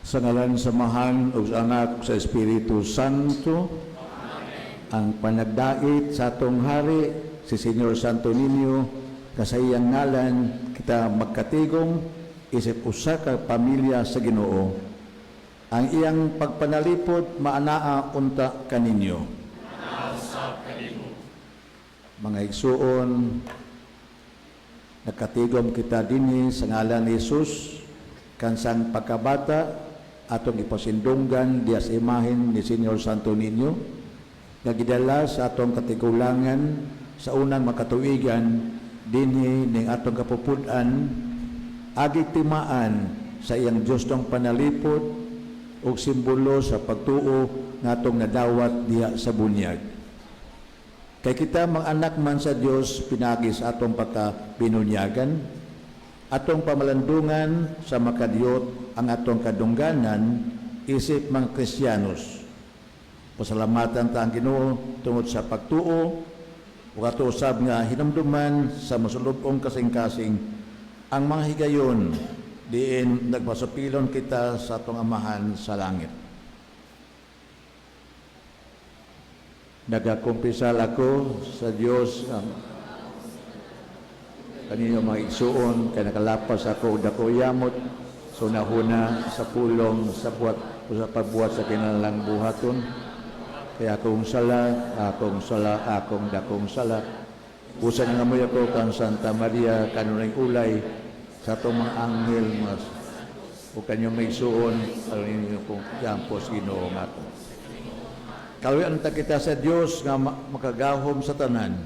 Sa ngalan sa Amahan ug sa Anak sa Espiritu Santo. Ang panagdait sa atong hari si Senyor Santo Niño, sa iyang ngalan kita magkatigom isip usa ka pamilya sa Ginoo. Ang iyang pagpanalipod maanaa unta kaninyo. Mga igsuon, nakatigom kita dinhi sa ngalan ni Jesus, kansang pagkabata atong ipasindunggan diya sa imahen ni Senyor Santo Niño nga gidala sa atong katigulangan sa unang makatuigan dinhi ning atong kapupud-an, agi timaan sa iyang justong panalipod ug simbolo sa pagtuo nga atong nadawat diha sa bunyag. Kay kita mga anak man sa Dios pinaagi sa atong pagkabinunyagan, atong pamalandungan sa makadiyot ang atong kadungganan isip mga Kristiyanos. Pasalamatan ta ang Ginoo tungod sa pagtuo ug ato usab nga hinumduman sa masulub-ong kasing-kasing ang mga higayon diin nagmasupilon kita sa atong Amahan sa langit. Nagakumpisal ako sa Dios ang kaninyo, mga igsuon, kay nakalapas ako og dako yamot sa hunahuna, sa pulong, sa buhat o sa pagbuhat sa kinahanglang buhaton. Kay akong sala, akong sala, akong dakong sala. Busa nangamuy ako kang Santa Maria, kanunay ulay sa atong mga anghel, mas o kanyong mga igsuon, aron ninyo kong iampo sa Ginoo nga ato. Kaluoyan ta kita sa Dios nga makagahom sa tanan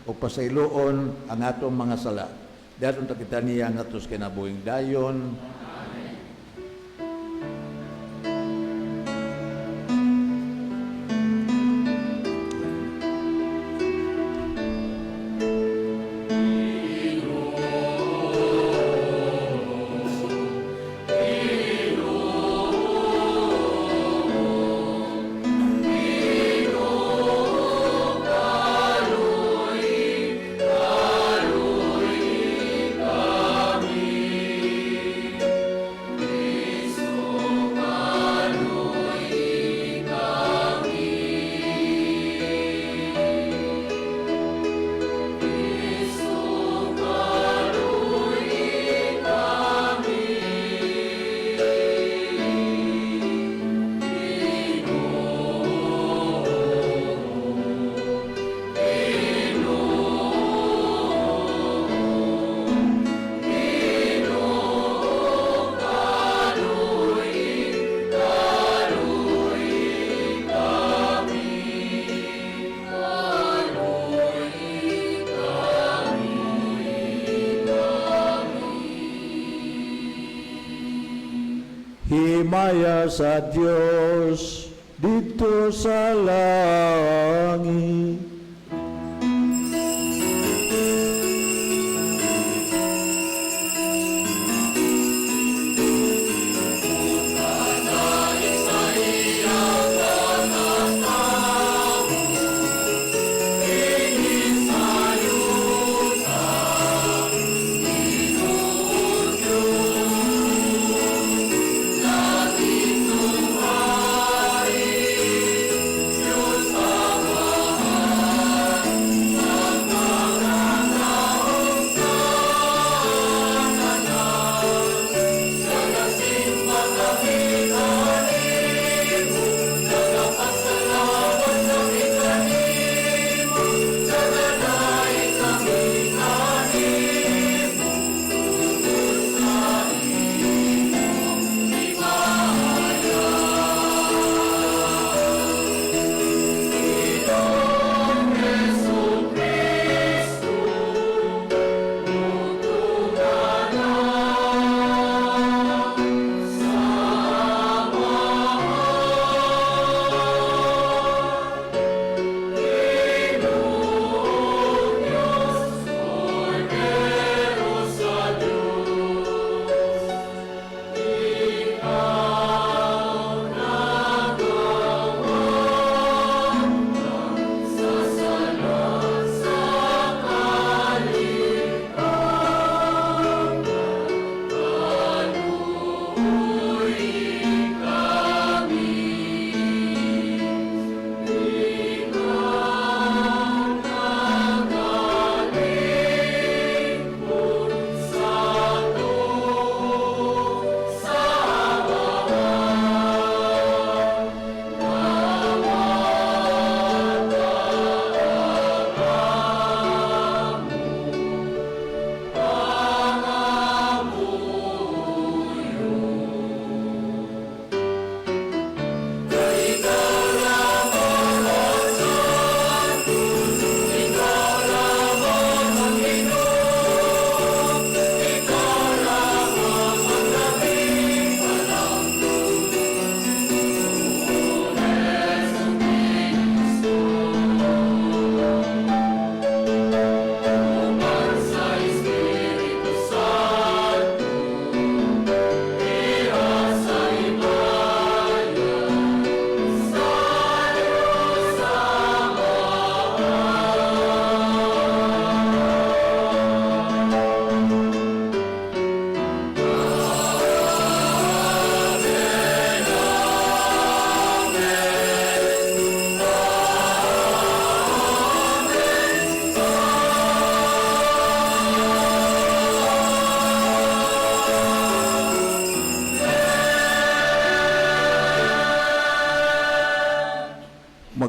o pasayloon ang atong mga sala. Dayon ta kita niya ngadto sa kinabuhing dayon. Himaya sa Dios didto sa langit.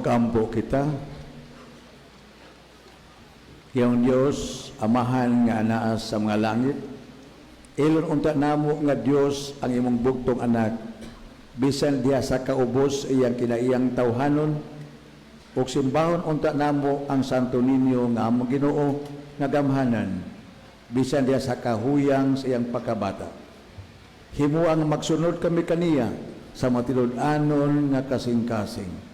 Mag-ampo kita. Ginoong Diyos, Amahan nga anaa sa mga langit, ilon unta namo nga Dios ang imong bugtong anak, bisan diha sa kaubos iyang kinaiyang tawhanon, ug simbahon unta namo ang Santo Niño nga among Ginoo nga gamhanan, bisan diha sa kahuyang sa iyang pagkabata. Himuang magsunod kami kaniya sa matinud-anon nga kasing-kasing.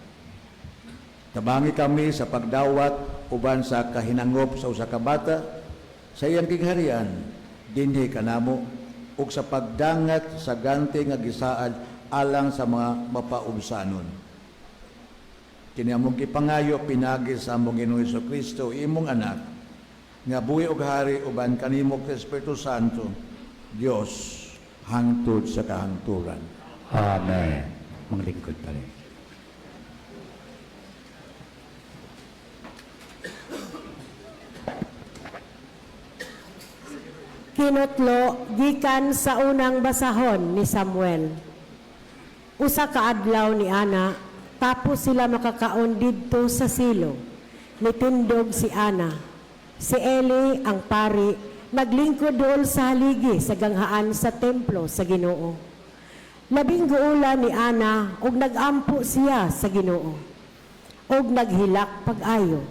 Tabangi kami sa pagdawat uban sa kahinangop sa usa ka bata sa iyang gingharian dinhi kanamo ug sa pagdangat sa ganti nga gisaad alang sa mga mapaubsanon. Kini among gipangayo pinaagi sa among Ginoong Kristo, imong anak, nga buhi ug hari uban kanimo sa Espiritu Santo, Dios, hangtod sa kahangturan. Amen. Manglingkod pa rin. Kinutlo gikan sa unang basahon ni Samuel. Usa ka adlaw ni Ana, tapos sila makakaon didto sa Silo. Nitindog si Ana. Si Eli ang pari, naglingkod dool sa haligi sa ganghaan sa templo sa Ginoo. Labing guula ni Ana ug nagampo siya sa Ginoo. Ug naghilak pag-ayo.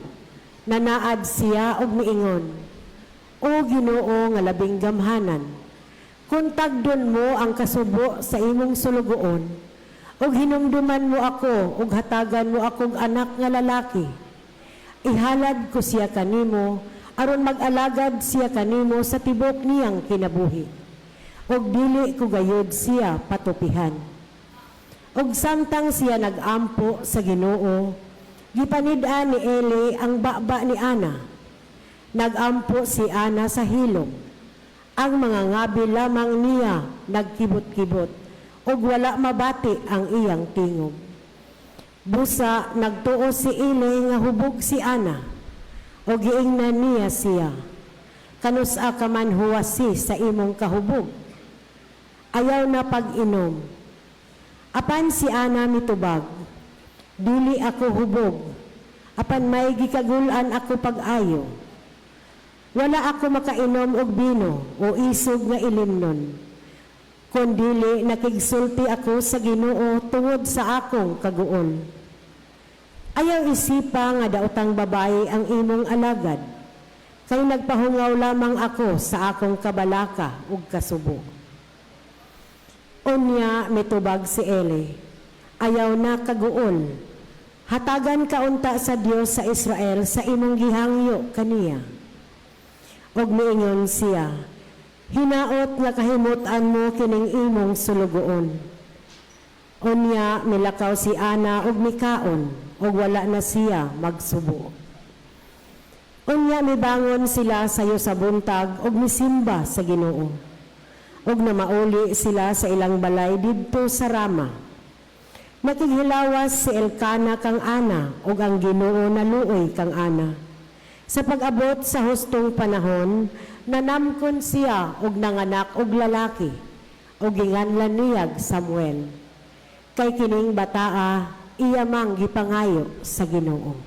Nanaad siya og miingon, "O Ginoo nga labing gamhanan, kung tagdon mo ang kasubo sa imong sulugoon, ug hinumduman mo ako ug hatagan mo akong anak nga lalaki, ihalad ko siya kanimo aron mag-alagad siya kanimo sa tibok niyang kinabuhi. Ug dili ko gayud siya patupihan." Ug samtang siya nagampo sa Ginoo, gipanid-an ni Eli ang baba ni Ana. Nagampo si Ana sa hilom. Ang mga ngabi lamang niya nagkibot-kibot ug wala mabati ang iyang tingog. Busa nagtuo si Eli nga hubog si Ana ug giingnan niya siya, "Kanus-a ka man huwasi sa imong kahubog? Ayaw na pag-inom." Apan si Ana mitubag, "Dili ako hubog, apan may gikagul-an ako pag-ayo. Wala ako makainom og bino o isog nga ilimnon. Kon dili nakigsulti ako sa Ginoo tungod sa akong kaguol. Ayaw isipa nga daotang babae ang imong alagad, kay nagpahungaw lamang ako sa akong kabalaka ug kasubo." Unya mitubag si Eli, "Ayaw na kaguol. Hatagan ka unta sa Dios sa Israel sa imong gihangyo kaniya." Ug miingon siya, "Hinaot nga kahimut-an mo kining imong sulugoon." Unya milakaw si Ana ug mikaon ug wala na siya magsubo. Unya mibangon sila sayo sa buntag ug misimba sa Ginoo. Ug namauli sila sa ilang balay didto sa Rama. Nakighilawas si Elkana kang Ana ug ang Ginoo naluoy kang Ana. Sa pag-abot sa hustong panahon, nanamkon siya og nanganak og lalaki ug ginganlan niyag Samuel. Kay kining bataa iya mang gipangayo sa Ginoo.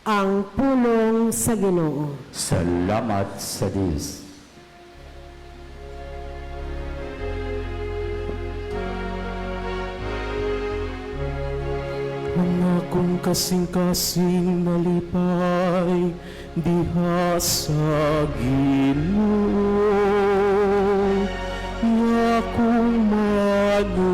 Ang pulong sa Ginoo. Salamat sa Diyos. Ang akong kasing-kasing nalipay diha sa Ginoo, nga akong manunubos.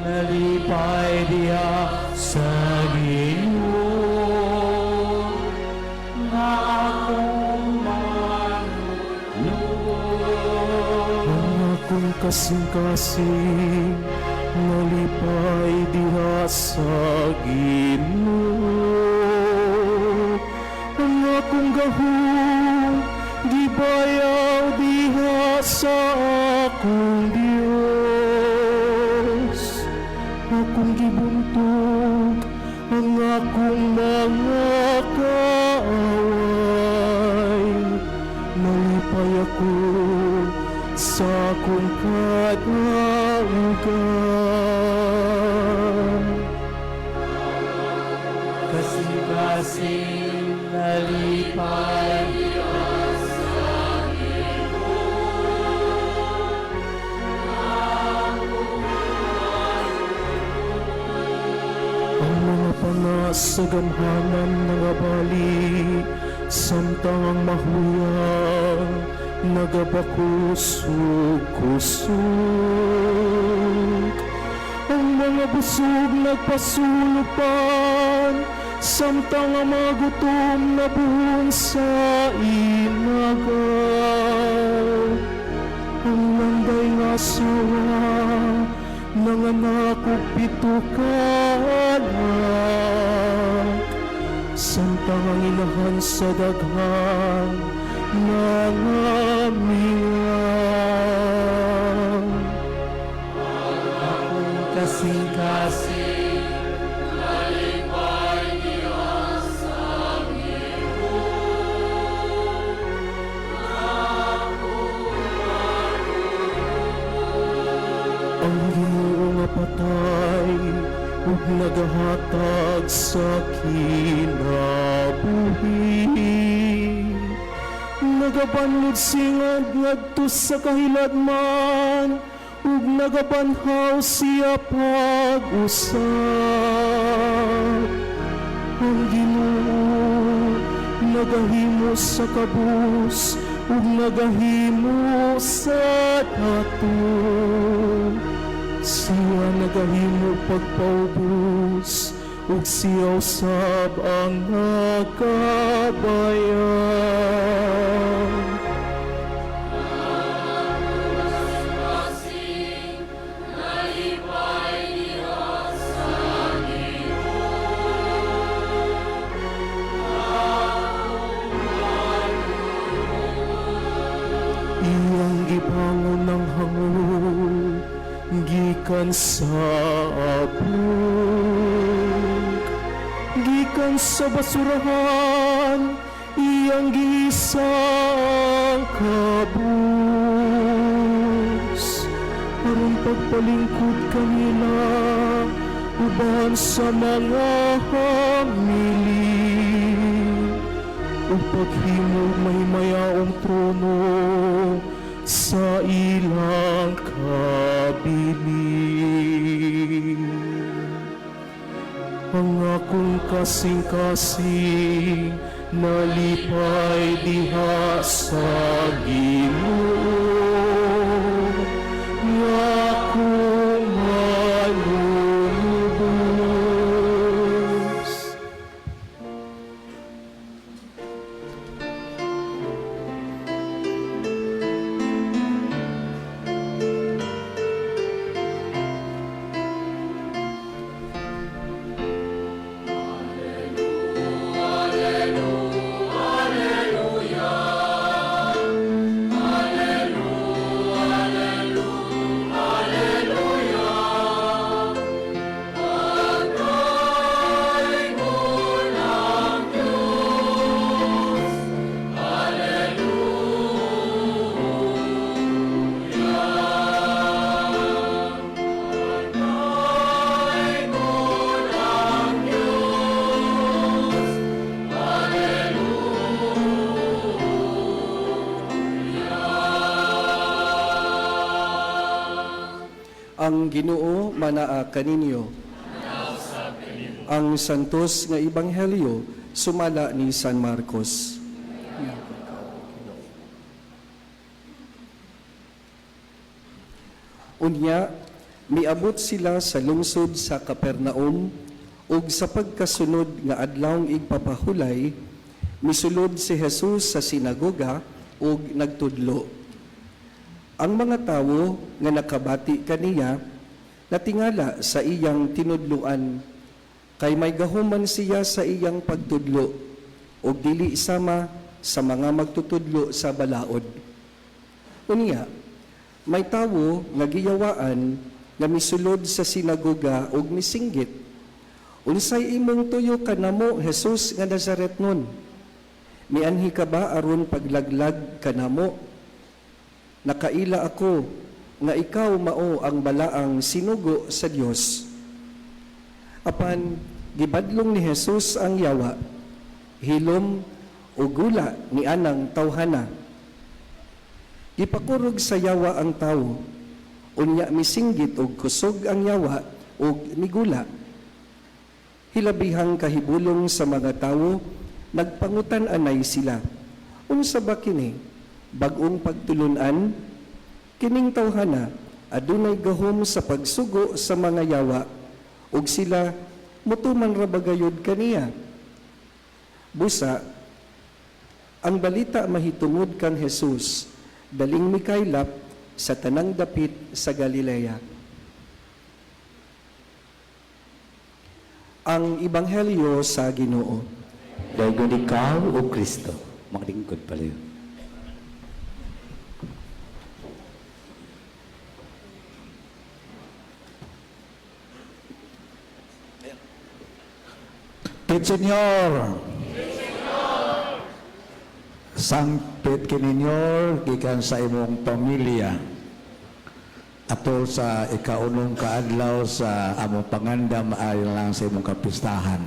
Nalipay diha sa Ginoo, nga akong manunubos. Ang akong kasing-kasing nalipay diha sa Ginoo. Ang akong gahom gibayaw diha sa akong Dios. Akong gibuntog ang akong mga kaaway. Nalipay sa akong kadaugan. Kasing-kasing nalipay Ang mga panga sa gamhanan nangabali, samtang ang mahuyang nagabakusog-kusog. Ang mga busog nagpasulupan, samtang ang mga gutom nabuhon sa inagaw. Ang landay nga asawa nanganak og 7 ka anak, samtang ang inahan sa daghan nangamingaw. Akong kasing-kasing Ang Ginoo nga patay ug nagahatag sa kinabuhi, nagabanlod singad ngadto sa kahiladman ug nagabanhaw siya pag-usab. Ang Ginoo nagahimo sa kabus ug nagahimo sa dato. Siya nagahimo pagpaubos ug siya usab ang nakabayan. Iyang gibangon ang hangol gikan sa abog, gikan sa basurahan iyang giisang kabus, aron pagpalingkod kanila uban sa mga hamili, ug paghimog mahimayaong trono sa ilang kabilin. Ang akong kasing-kasing nalipay diha sa Ginoo, nga akong manunubos. Ang Ginoo manaa kaninyo. Ang santos nga ebanghelyo sumala ni San Marcos. Unya, miabot sila sa lungsod sa Capernaum ug sa pagkasunod nga adlawng igpapahulay, misulod si Jesus sa sinagoga ug nagtudlo. Ang mga tawo nga nakabati kaniya natingala sa iyang tinudluan, kay may gahuman siya sa iyang pagtudlo ug dili sama sa mga magtutudlo sa balaod. Unya, may tawo nga giyawaan nga misulod sa sinagoga ug misinggit, "Unsay imong tuyo kanamo, Jesus nga Nazaretnon? Mianhi ka ba aron paglaglag kanamo? Nakaila ako nga ikaw mao ang balaang sinugo sa Dios." Apan gibadlong ni Jesus ang yawa, "Hilom ug gula ni anang tawhana." Gipakurog sa yawa ang tawo. Unya misinggit og kusog ang yawa ug migula. Hilabihang kahibulong sa mga tawo, nagpangutan-anay sila, "Unsa ba kini? Bag-ong pagtulunan? Kining tawhana adunay gahom sa pagsugo sa mga yawa ug sila mutuman ra ba gayud kaniya?" Busa, ang balita mahitungod kang Jesus daling mikaylap sa tanang dapit sa Galilea. Ang Ebanghelyo sa Ginoo. Daygon ikaw o Kristo. Maglingkod pala yun. Pit Senyor. Sangpit kininyor gikan sa imong pamilya. Atol sa ikaunong kaadlaw sa among pangandam ayon lang sa imong kapistahan.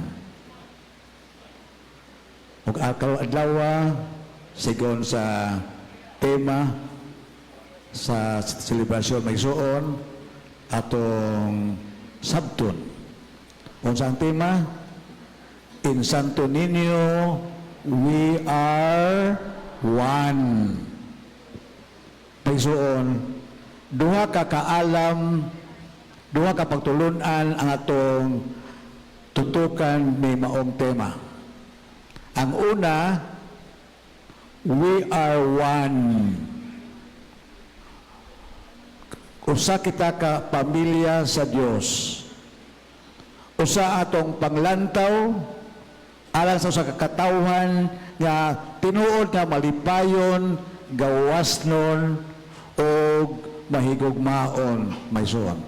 Ug akaw adlaw sigon sa tema sa selebrasyon maigsuon atong sabton. Unsa ang tema? In Santo Niño, we are one. Maigsuon, duha ka kaalam, duha ka pagtulunan ang atong tutukan ni maong tema. Ang una, we are one. Usa kita ka pamilya sa Dios. Usa atong panglantaw alang sa usa ka katawhan nga tinuod nga malipayon, gawasnon og mahigugmaon maigsuon.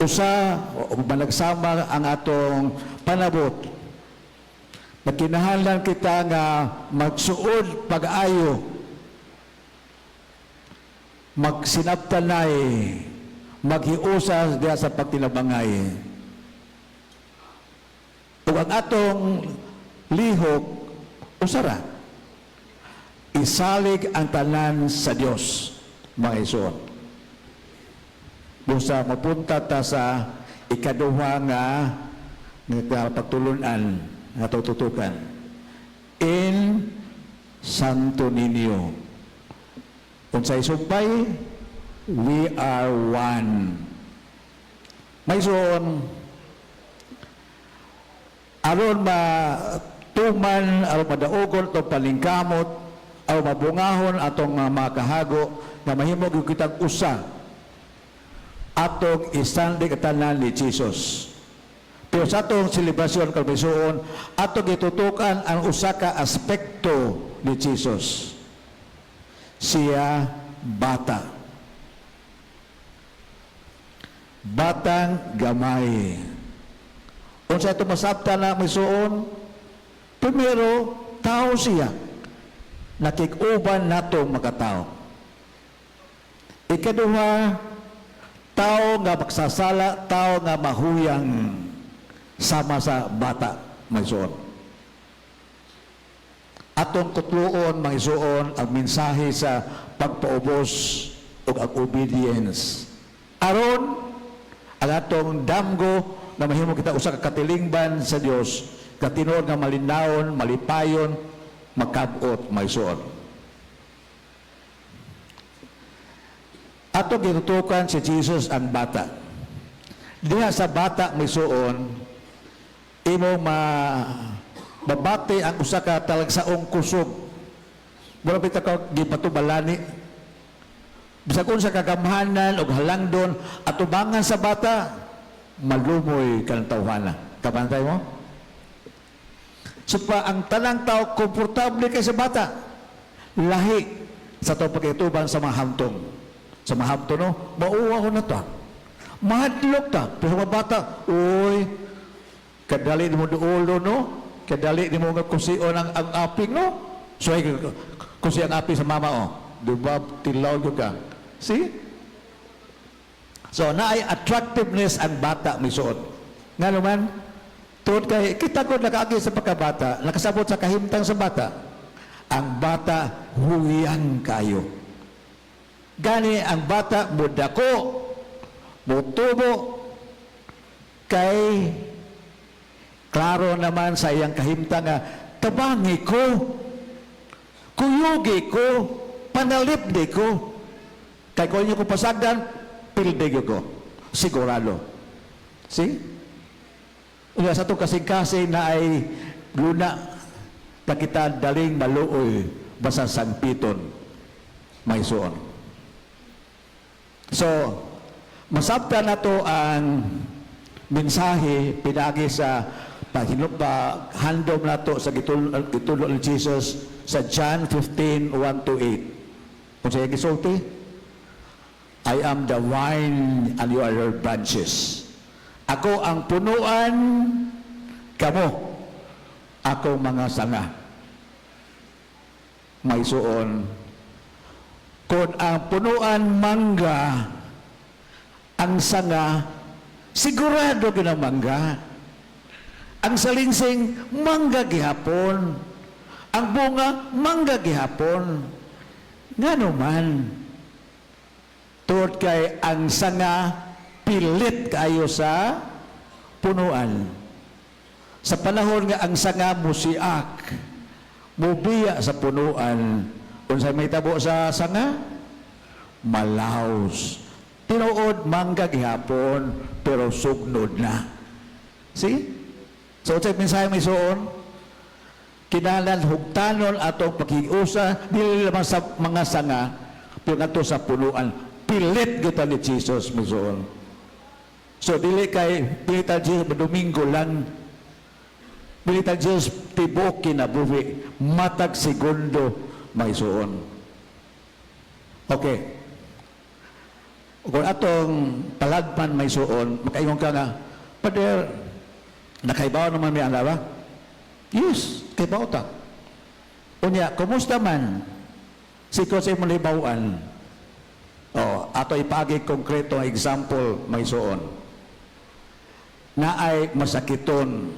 Usa og managsama ang atong panabot na kinahanglan kita nga magsuod pag-ayo, magsinabtanay, maghiusa diha sa pagtinabangay. Ug ang atong lihok usara isalig ang tanan sa Dios, mga igsoon. Busa mapunta ta sa ikaduha nga nga pagtulunan nga tututukan. In Santo Niño. Unsay sumpay, we are one. Maigsoon, aron matuman, aron madaogon itong palingkamot, aron mabungahon atong mga kahago, nga mahimo gyud kitang usa atong isandig tanan ni Jesus. Pero sa atong selebrasyon karon, atong gitutukan ang usa ka aspekto ni Jesus. Siya bata. Batang gamay. Unsa ito masabta na maigsuon? Primero, tao siya. Nakig-uban nato makatao. Ikaduha, tao nga magsasala, tao nga mahuyang sama sa bata, maigsuon. Atong kutluon, maigsuon, ang mensahe sa pagpaubos ug ang obedience. Aron ang atong damgo na mahimo kita usa ka katilingban sa Dios, katinuod nga malinawon, malipayon, makabot, maigsuon. Ato gitutukan si Jesus ang bata. Diha sa bata, maigsuon, imo mabati ang usa ka talagsaong kusog. Mura bitaw ka gipatubalani. Bisag unsa ka gamhanan og halangdon atubangan sa bata, malumoy kanang tawhana. Kabantay mo? So pa ang tanang tao komportable kay sa bata. Lahi sa atong pag-ituban sa mga hamtong. Sa mga hamtong, no, mauwa ko na ta. Mahadlok ta. Pero mga bata, uy, kadali nimo duolo, no? Kadali nimo nga kusion ang aping, no? So, ay, kusi ang aping sa mama, oh. Di ba, tilaw gyud ka. See? So, naay attractiveness ang bata misuod. Nga naman, tungod kay, kita ko nakaagi sa pagkabata, nakasabot sa kahimtang sa bata, ang bata huyang kayo. Gani ang bata mudako, mutubo, kay klaro naman sa iyang kahimtang nga, tabangi ko, kuyugi ko, panalipdi ko, kay kung inyo ko pasagdan, pildi ko. Sigurado. See? Unya sa itong kasing-kasing na ay luna na kita daling maluoy basta sangpiton may suon. So, masabta na to ang mensahe pinagi sa paghinupa handom nato sa gitulo ni Jesus sa John 15, 1 to 8. Kung siya gisulti, "I am the vine and you are your branches." Ako ang punuan, kamo, ako mga sanga. May suon. Kung ang punuan mangga, ang sanga, sigurado ginamangga. Ang salingsing, mangga gihapon. Ang bunga, mangga gihapon. Ngano man? Tungod kay ang sanga pilit kayo sa punuan. Sa panahon nga ang sanga musiak, mubiya sa punuan, unsay may tabo sa sanga? Malaos. Tinuod mangga gihapon, pero sugnod na. See? So, unsay mensahe may suon? Kinahanglan hugtanon atong pakiusa dili lamang sa mga sanga pero ngadto sa punuan. Pilit gyud ni Jesus misuon. So dili kay dili ta Jesus Domingo lang. Dili ta Jesus tibuok kinabuhi, matag segundo maisuon. Okay. Kung atong palagman may suon, makaingon ka nga, "Pader, nakaibaw naman may ana ba?" Yes, kaibaw ta. Unya, kumusta man? Si ko sa imong libawan. Oh, ato ipagi konkreto ang example may suon. Na ay masakiton.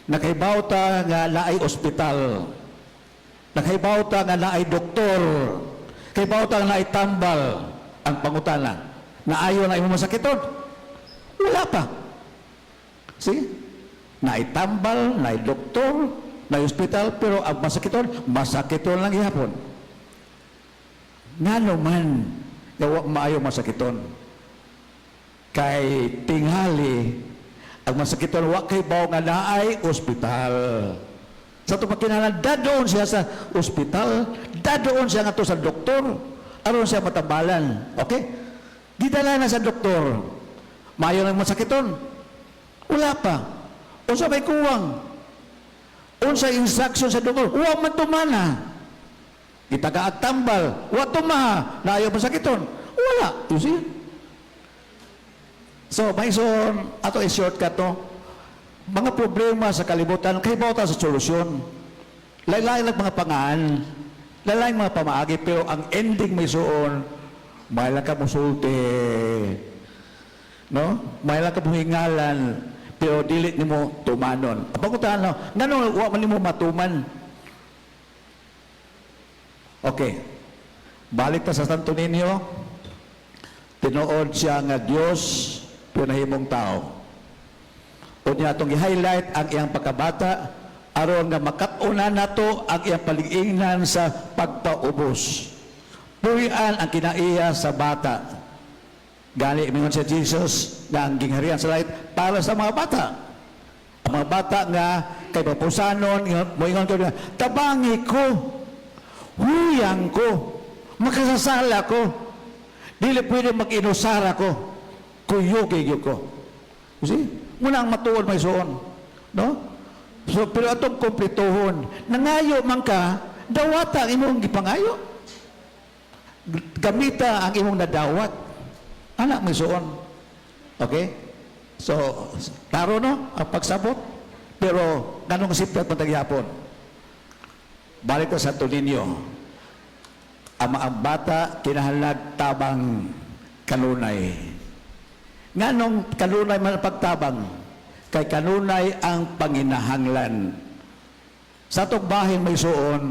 Nakaibaw ta nga naay ospital. Nakaibaw ta nga naay doktor. Kaibaw ta nga naay tambal. Ang pangutana, naayo na imong masakiton? Wala pa. See? Naay tambal, naay doktor, naay ospital, pero ang masakiton, masakiton lang gihapon. Ngano man, nga wa maayo masakiton? Kay tingali, ang masakiton wa kay baw nga naay ospital. Sa ito pagkinahanglan, dadoon siya sa ospital, dadoon siya ngadto sa doktor, aron siya matambalan. Okay? Gidala na sa doktor. Maayo ng masakiton? Wala pa. Unsa may kuwang? Unsa instruction sa doktor? Wa man tumana. Gitagaan tambal, wa tumaha, naayo masakiton? Wala. You see? So, may so, ato i-shortcut to. Mga problema sa kalibutan, kay ta sa solusyon. Lain-lain lang mga pangaan, lain mga pamaagi, pero ang ending may suon, may lang ka musulti. No? May lang ka muhingalan, pero dili nimo tumanon. Ang pangutana, no? Ngano wa man nimo matuman? Okay. Balik ta sa Santo Niño. Tinuod siya nga Dios pero nahimong tao. Unya atong i-highlight ang iyang pagkabata aron nga makat-unan nato ang iyang palig-ingnan sa pagpaubos. Puy-an ang kinaiya sa bata. Gani mingon si Jesus nga ang gingharian sa langit para sa mga bata. Ang mga bata nga kay papusanon, moingon ko, "Tabangi ko, huyang ko, makasasala ko, dili pwede mag-inusara ko, kuyugi gyud ko." You see? Muna ang matuod may suon. No? So, pero atong kompletohon, nangayo man ka, dawata ang imong gipangayo. Gamita ang imong nadawat. Anak may suon. Okay? So, klaro no, ang pagsabot. Pero, ganong simple at matagihapon. Balik ko sa Santo Niño. Ang mga bata kinahanglan tabang kanunay. Nganong kanunay man ang pagtabang? Kay kanunay ang panginahanglan. Sa atong bahin, mga igsuon,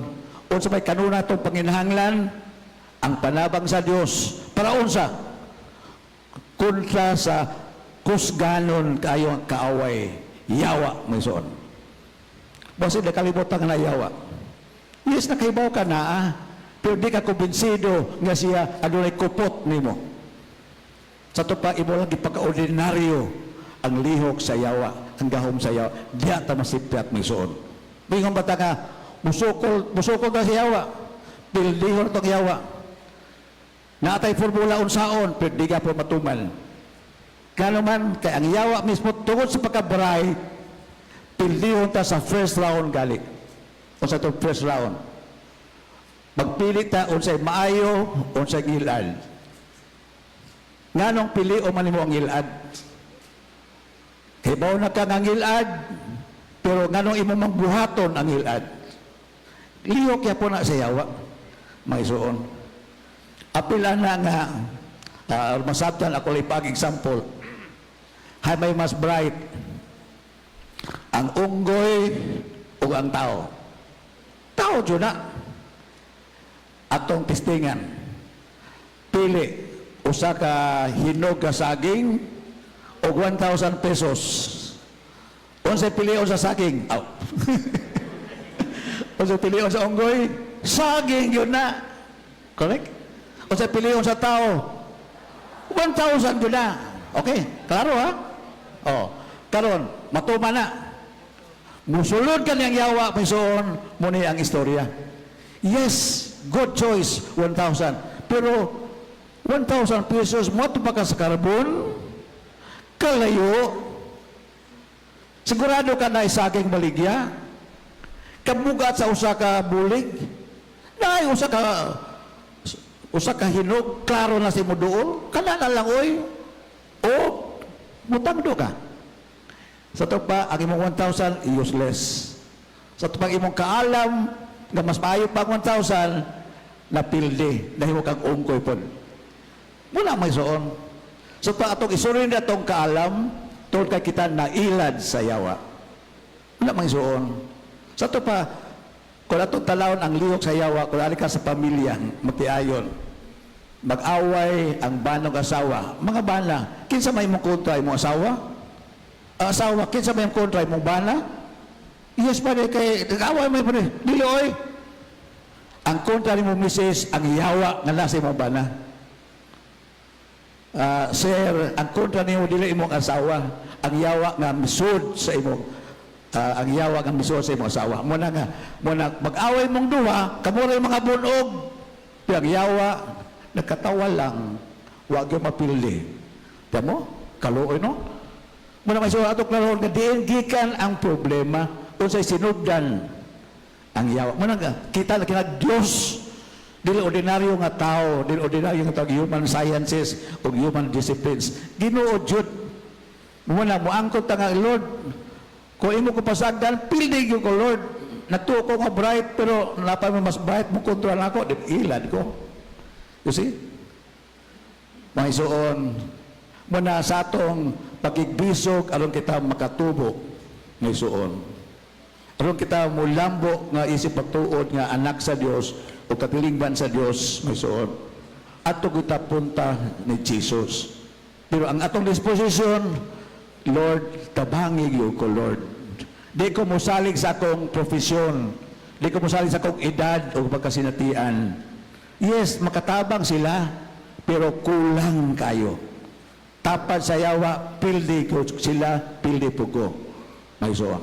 unsa may kanunay atong panginahanglan? Ang panabang sa Dios. Para unsa? Kontra sa kusganon kayo ang kaaway, yawa, mga igsuon. Basta nakalimutan nga na yawa. Yes, nakahibaw ka na ah. Pero di ka kumbinsido nga siya adunay kupot nimo. Sa ato pa, imo lang ipagka-ordinaryo ang lihok sa yawa, ang gahom sa yawa. Diya ta masipyat, mga igsuon. Bingon ba ta nga, musukol, musukol ta sa yawa? Pildihon tong yawa. Naatay formula unsaon, pero di ka po matuman. Gano man, kay ang yawa mismo tungod sa pagka-bright, pildihon ta sa first round gali. O sa itong first round. Magpili ta unsay maayo, unsay ngilad. Nganong pili o man nimo ang ngilad? Hibaw na ka nga ngilad, pero nganong imo mang buhaton ang ngilad? Lihok ya po na sa yawa, mga igsuon. Apil na nga, masabtan ako lang ipag example. Hay may mas bright, ang unggoy o ang tao? Tao jud na. Atong testingan. Pili usa ka hinog ka saging o 1,000 pesos. Unsay pilion sa saging? Aw. Unsay pilion sa unggoy? Saging jud na. Correct? Unsay pilion sa tao? 1,000 jud na. Okay, klaro ha? Oh, karon matuman na. Musulod ka niyang yawa, mga igsuon, mao ni ang istorya. Yes, good choice, 1,000. Pero 1,000 pesos, mo pa ka sa carbon, kalayo, sigurado ka na saging baligya, kabugat sa usa ka bulig, na usa ka hinog, klaro na si muduol, kana na lang oy, o mutangdo ka. Sa ato pa, ang imong 1,000, useless. Sa ato pa, ang imong kaalam, nga mas maayo pa ang 1,000, napildi, nahimo kang unggoy pod. Wala may suon. So pa atong isurin na atong kaalam, tungod kay kita nailad sa yawa. Wala may suon. Sa ato pa, kung atong talawon ang lihok sa yawa, kung ari ka sa pamilya, magtiayon, mag-away ang banog asawa. Mga bana, kinsa may imong kontra, imong asawa? Ang asawa, kinsa may imong kontra, imong bana? Yes, pare, kay nag-away may pare. Dili oy. Ang kontra nimo misis, ang yawa nga nasa imong bana. Ah, sir, ang kontra nimo dili imong asawa, ang yawa nga misud sa imong ang yawa nga misud sa imong asawa. Mo na nga, mo na mag-away mong duha, kamo ra mga bunog. Pero ang yawa nagkatawa lang, wa gyud mapildi. Tamo? Kaluoy no? Mo na may suwa ato klaro nga diin gikan ang problema, unsay sinugdan ang yawa. Mo na nga kita na kina Dios, dili ordinaryo nga tao, dili ordinaryo nga tao, human sciences o human disciplines. Ginoo jud. Mo na moangkot ta nga, "Lord, kung imo ko pasagdan, pildi gyud ko, Lord. Natuo ko nga bright, pero napay mo mas bright mo kontrol ako, di ilad ko." You see? Mga igsuon, mo na sa atong pakigbisog aron kita makatubo, mga igsuon. Aron kita mulambo nga isip pagtuod nga anak sa Dios o katilingban sa Dios, mga igsuon. Ato kita punta ni Jesus. Pero ang atong disposition, "Lord, tabangi gyud ko, Lord. Di ko mosalig sa akong profesyon. Di ko mosalig sa akong edad o pagkasinatian." Yes, makatabang sila, pero kulang kayo. Tapad sa yawa, pildi ko sila, pildi po ko. Mga igsuon.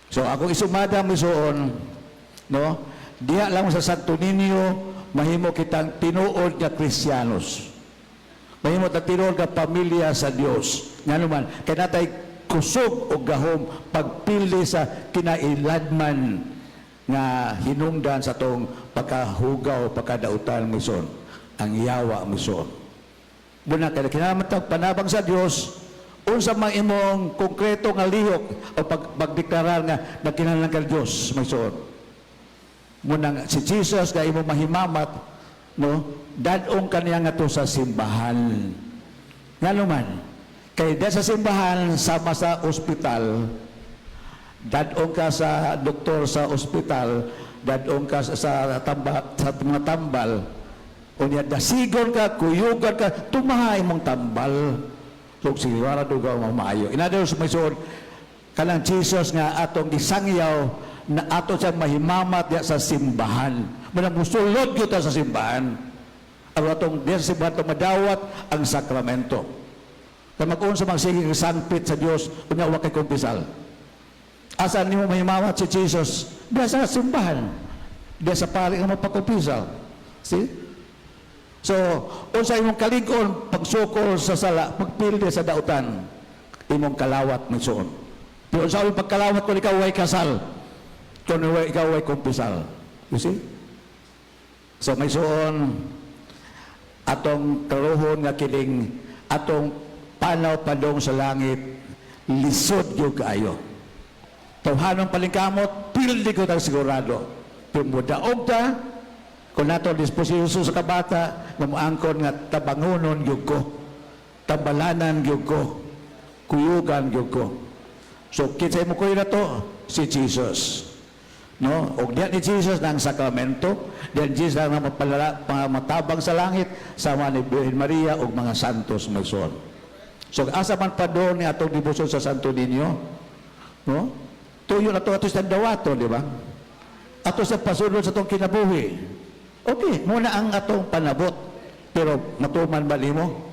So ako isumada, mga igsuon, no? Diha lang sa Santo Niño, mahimo kitang tinuod nga Kristiyanos. Mahimo ta tinuod nga pamilya sa Dios. Ngano man, kay natay kusog o gahom pagpili sa kinailadman nga hinungdan sa tong pagkahugaw, pagkadautan mison, ang yawa, mga igsuon. Muna kay kinahanglan panabang sa Dios, unsa man imong konkreto nga lihok o pagdeklarar nga nagkinahanglan kang Dios, mga igsuon? Munang si Jesus nga imo mahimamat, no, dadong kaniya nga to sa simbahan. Ngano man, kay diya sa simbahan sama sa ospital, dadong ka sa doktor sa ospital, dadong ka sa tamba, sa mga tambal, unya dasigon ka, kuyugan ka, tumahay mong tambal. So sigurado dugaw maayo. In other words, may suod, kanang Jesus nga atong gisangyaw na ato siya mahimamat diya sa simbahan. Manang musulod kita sa simbahan. Aron atong diya sa simbahan itong madawat ang sakramento. Kaya mag-unsa magsige kang sangpit sa Dios, unya wa kay kumpisal. Asa nimo mahimamat si Jesus? Diya sa simbahan. Diya sa pari nga mapakumpisal. See? So, unsa imong kalig-on pagsukol sa sala, pagpildi sa dautan, imong kalawat magsuon. Pero unsa imong pagkalawat kung ikaw way kasal, kung ikaw way kumpisal. You see? So, may suon, atong karuhon nga kining atong panaw padong sa langit, lisod gyud kaayo. Tawhanon palingkamot, pildi ko tang sigurado. Pero mudaog ta, kung nato disposisyon sa kabata, nga moangkon nga tabangonon gyud ko, tambalanan gyud ko, kuyugan gyud ko. So, kinsay mo kuy na to? Si Jesus. No? Og diyan ni Jesus ng sakramento, diyan Jesus ang mapalala, mga matabang sa langit, sama ni Birhen Maria ug mga santos magsuon. So, asa man pa doon ni atong debosyon sa Santo Niño? No? Tuyo na to ato sa dawato, di ba? Ato sa pasunod sa atong kinabuhi. Okay, muna ang atong panabot. Pero matuman ba nimo?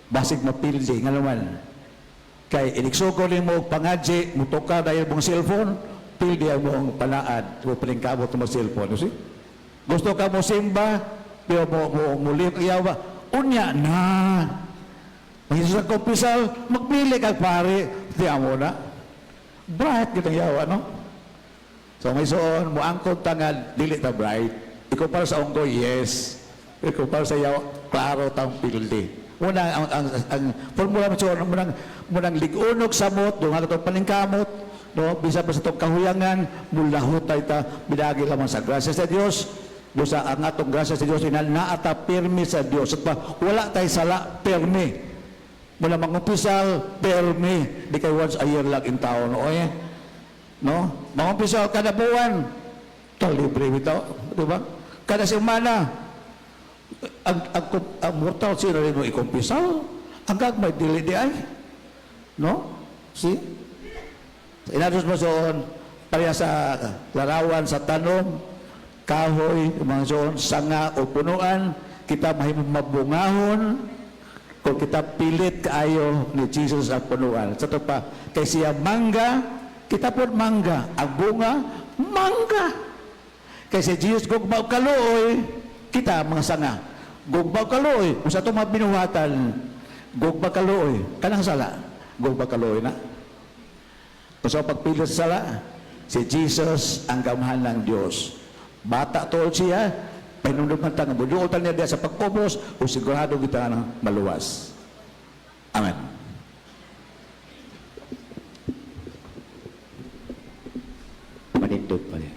Basig mapildi, nga naman. Kay iniksugo nimo og pangadji, mutuka dahil mong cellphone, pildi ang mong panaad, mo palingkamot mo cellphone. You see? Gusto ka mo simba, pero mo mo muli ang yawa, unya na. Ang sa kumpisal, magpili kag pare, di amo na. Bright kitang yawa, no? So may suon, mo angkon ta nga dili ta bright. Ikumpara sa unggoy, yes. Ikumpara sa yawa, klaro tang pildi. Una ang formula mo suon, munang munang lig-unog samot, dunga katong paningkamot, no, bisa pa sa itong kahuyangan, mulahutay ta binagi lamang sa grasya sa Dios. Busa ang atong grasya sa Dios ina naata pirmi sa Dios. At pa, wala tay sala pirmi. Mula mangumpisal, pirmi. Di kay once a year lang in taon, oy. No? Mangumpisal kada buwan. To libre bitaw, di ba? Kada semana ang mortal sin rin mo ikumpisal. Ang gagmay dili di ay. No? See? Inados mo soon, pareha sa larawan sa tanom, kahoy, mga soon, sanga o punuan, kita mahimong mabungahon, kung kita pilit kaayo ni Jesus ang punuan. Sa ito pa, kay siya mangga, kita po mangga. Ang bunga, mangga. Kay si Jesus gugma og kaluoy, kita mga sanga. Gugma og kaluoy, kung sa itong mga binuhatan, gugma kaluoy, kanang sala, gugma kaluoy na. Kung sa pagpilit sa sala, si Jesus ang gamhan ng Diyos. Bata tuod siya, panundot man tanga, buduotan niya diya sa pagkubos, o sigurado kita na maluwas. Amen. Manindog pa niya.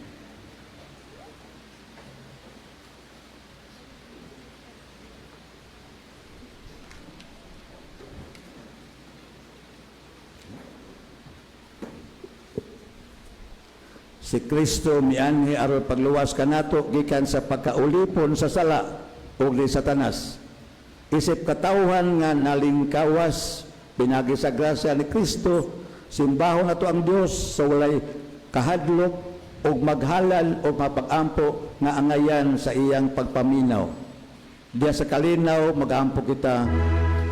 Si Kristo mianhi aron pagluwas kanato gikan sa pagkaulipon sa sala ug ni Satanas. Isip katawhan nga nalingkawas pinagi sa grasya ni Kristo, simbahon nato ang Dios sa walay kahadlok ug maghalal o mapag-ampo nga angayan sa iyang pagpaminaw. Diya sa kalinaw mag-ampo kita.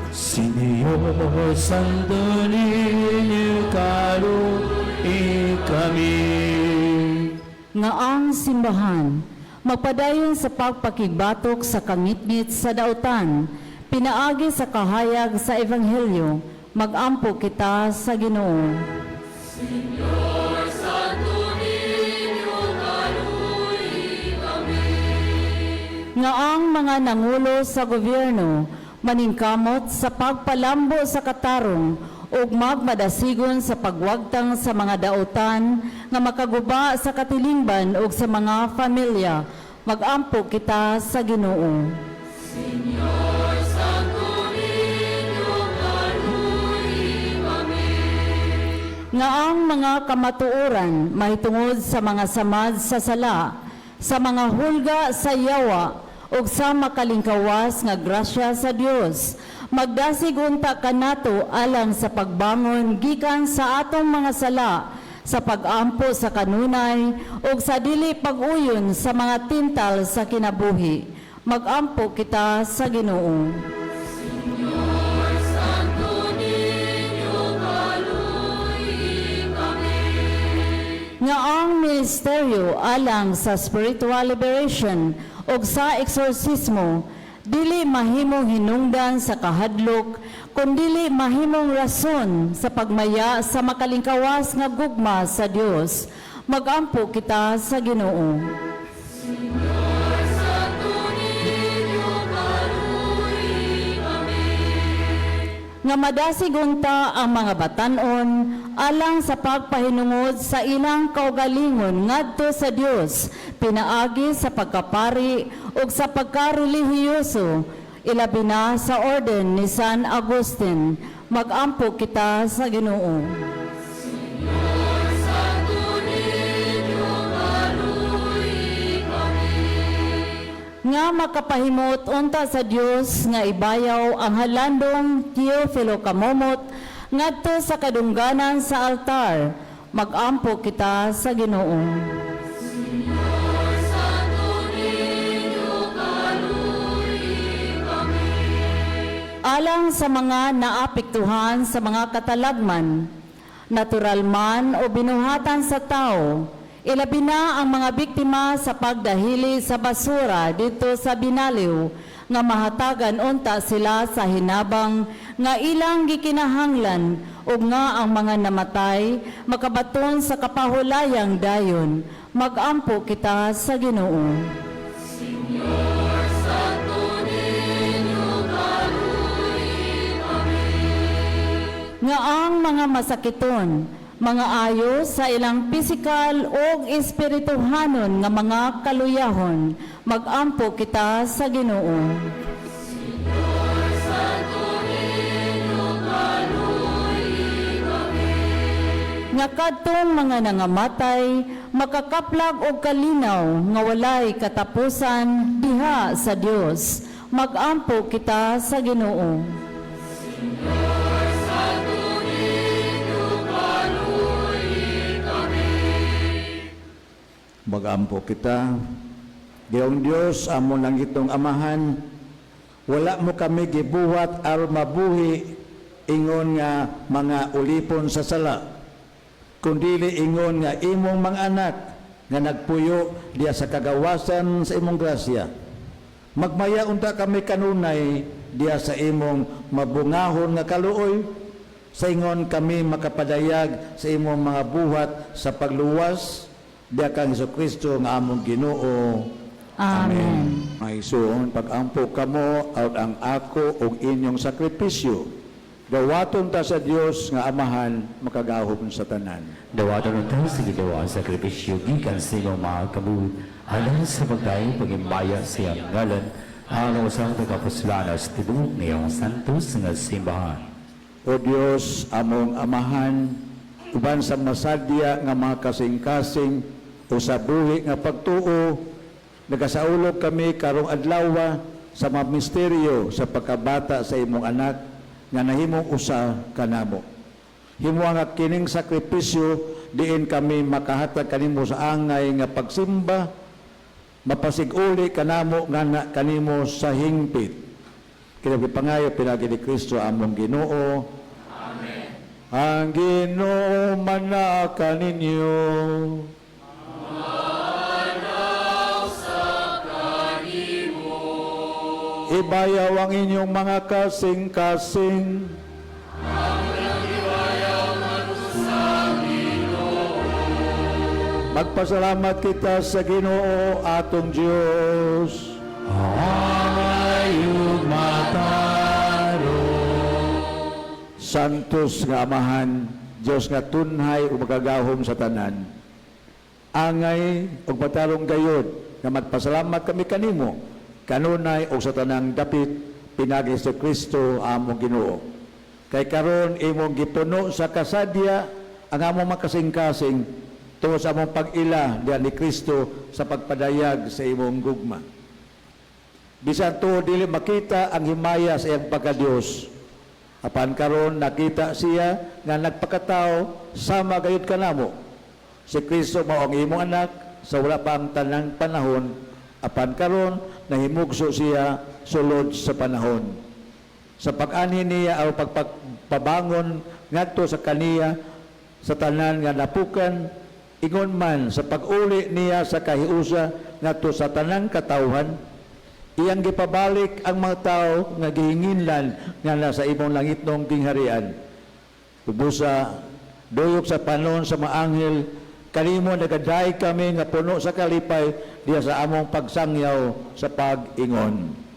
Señor Santo Niño, kaluoy kami. Nga ang simbahan magpadayon sa pagpakigbatok sa kangitngit sa dautan, pinaagi sa kahayag sa ebanghelyo, magampo kita sa Ginoo. Nga ang mga nangulo sa gobyerno maningkamot sa pagpalambo sa katarong ug magmadasigon sa pagwagtang sa mga dautan nga makaguba sa katilingban ug sa mga pamilya. Magampo kita sa Ginoo. Nga ang mga kamatuoran mahitungod sa mga samad sa sala, sa mga hulga sa yawa, ug sa makalingkawas nga grasya sa Dios. Magdasig unta kanato alang sa pagbangon gikan sa atong mga sala, sa pagampo sa kanunay ug sa dili pag-uyon sa mga tintal sa kinabuhi. Magampo kita sa Ginoo. Nga ang ministeryo alang sa spiritual liberation ug sa eksorsismo dili mahimong hinungdan sa kahadlok, kundili mahimong rason sa pagmaya sa makalingkawas nga gugma sa Dios. Magampo kita sa Ginoo. Nga madasig unta ang mga batan-on alang sa pagpahinungod sa ilang kaugalingon ngadto sa Dios pinaagi sa pagkapari ug sa pagkarelihiyoso, ilabi na sa orden ni San Agustin. Magampo kita sa Ginoo. Nga makapahimot unta sa Dios nga ibayaw ang halandong Teofilo Kamomot ngadto sa kadungganan sa altar. Magampo kita sa Ginoo. Alang sa mga naapektuhan sa mga katalagman, natural man o binuhatan sa tao, ilabi na ang mga biktima sa pagdahili sa basura dito sa Binaliw, nga mahatagan unta sila sa hinabang nga ilang gikinahanglan ug nga ang mga namatay makabaton sa kapahulayang dayon. Magampo kita sa Ginoo. Nga ang mga masakiton, mga ayo sa ilang pisikal o espirituhanon nga mga kaluyahon. Magampo kita sa Ginoo. Nga kadtong mga nangamatay makakaplag og kalinaw nga walay katapusan diha sa Dios. Magampo kita sa Ginoo. Magampo kita. Ginoong Dios, amo langitong Amahan, wala mo kami gibuhat aron mabuhi ingon nga mga ulipon sa sala, kundili ingon nga imong mga anak nga nagpuyo diya sa kagawasan sa imong grasya. Magmaya unta kami kanunay diya sa imong mabungahon nga kaluoy, sa ingon kami makapadayag sa imong mga buhat sa pagluwas diya kang Kristo nga among Ginoo. Amen. Mga pag-ampo kamo out ang ako ug inyong sakripisyo. Dawaton ta sa Dios nga Amahan makagahom sa tanan. Dawaton unta sa Ginoo ang sakripisyo gikan sa inyong mga kabuhi alang sa pagdayon pagimbaya sa iyang ngalan, alang sa tagapuslana sa tibuok niyang santos nga simbahan. O Dios, among Amahan, uban sa masadya nga mga kasing-kasing o sa buhi nga pagtuo, nagasaulog kami karong adlaw sa mga misteryo sa pagkabata sa imong anak nga nahimong usa kanamo. Himo nga kining sakripisyo diin kami makahatag kanimo sa angay nga pagsimba, mapasiguli kanamo nga na kanimo sa hingpit. Kini pangayo pinagi ni Kristo among Ginoo. Amen. Ang Ginoo manaka ninyo. Ibayaw ang inyong mga kasing-kasing. Magpasalamat kita sa Ginoo atong Dios. Angayug matarong. Santos nga Amahan, Dios nga tunhay ug makagagahom sa tanan. Angay ug matarong gayod nga magpasalamat kami kanimo kanunay ug sa tanang dapit pinaagi sa Kristo among Ginoo. Kay karon imong gipuno sa kasadya ang among makasing-kasing tungod sa among pag-ila diha ni Kristo sa pagpadayag sa imong gugma. Bisan tuod dili makita ang himaya sa iyang pagka-Dios, apan karon nakita siya nga nagpakatao sama gayud kanamo. Si Kristo mao ang imong anak sa wala pa ang tanang panahon, apan karon nahimugso siya sulod sa panahon. Sa pag-anhi niya aron pagpabangon ngadto sa kaniya sa tanan nga napukan, ingon man sa pag-uli niya sa kahiusa ngadto sa tanang katawhan, iyang gipabalik ang mga tao nga gihinginlan nga nasa imong langitnong gingharian. Ubusa, duyok sa panon sa mga anghel, kanimo nagadaig kami nga puno sa kalipay diha sa among pagsangyaw sa pag-ingon.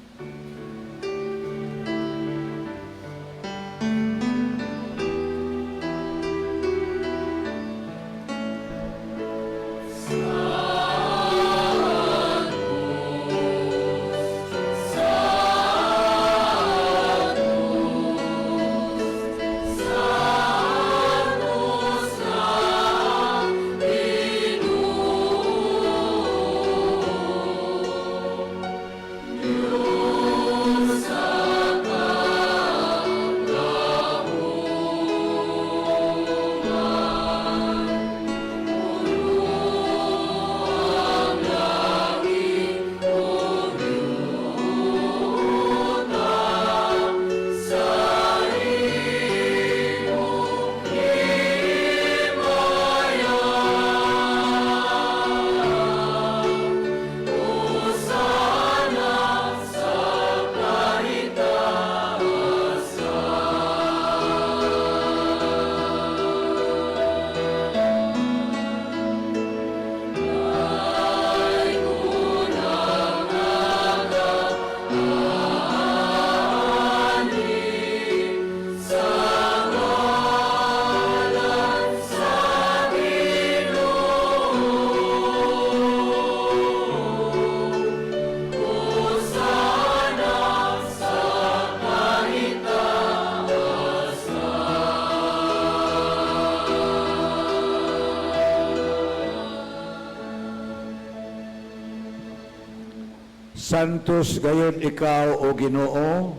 Santos gayud ikaw, o Ginoo,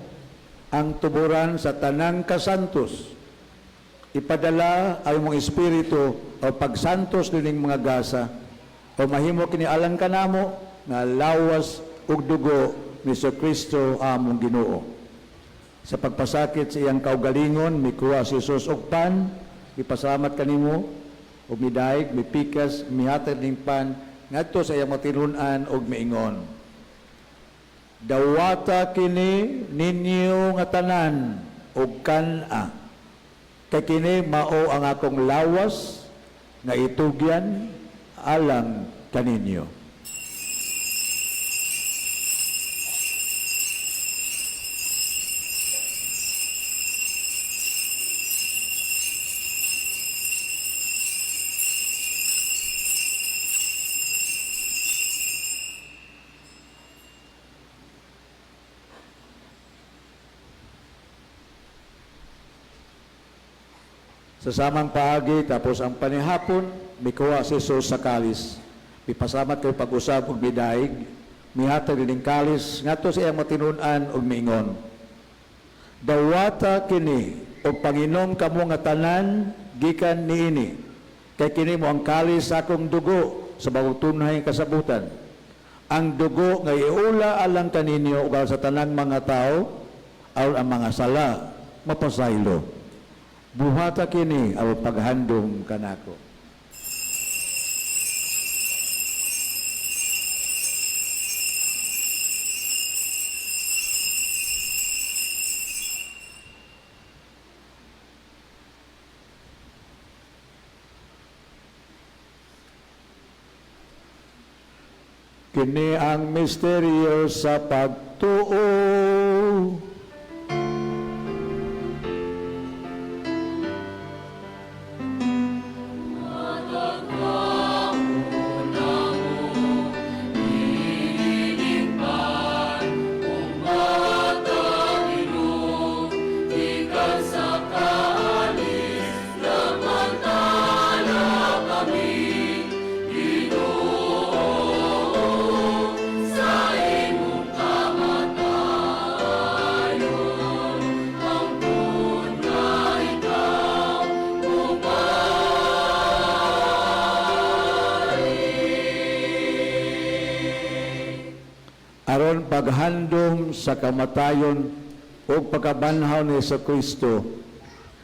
ang tuburan sa tanang kasantos. Ipadala ang imong espiritu o pagsantos nining mga gasa o mahimo kini alang kanamo nga lawas ug dugo ni Kristo among Ginoo. Sa pagpasakit sa iyang kaugalingon, mikuha si Jesus og pan, ipasalamat kanimo, ug midaig, mipikas, mihatag ning pan ngadto sa iyang matinun-an ug miingon: "Dawata kini ninyo nga tanan ug kan-a. Kay kini mao ang akong lawas nga itugyan alang kaninyo." Sa samang paagi, tapos ang panihapon, mikuha si Jesus sa kalis. Mipasalamat kay pag-usab ug midaig, mihatag dining kalis ngadto sa iyang matinun-an ug miingon: "Dawata kini ug panginom kamo nga tanan gikan niini. Kay kini mao ang kalis sa akong dugo sa bagong tunhay kasabutan. Ang dugo nga iula alang kaninyo ug sa tanang mga tao aron ang mga sala mapasaylo. Buhata kini aron paghandom kanako." Kini ang misteryo sa pagtuo. paghandom sa kamatayon ug pagkabanhaw ni Kristo,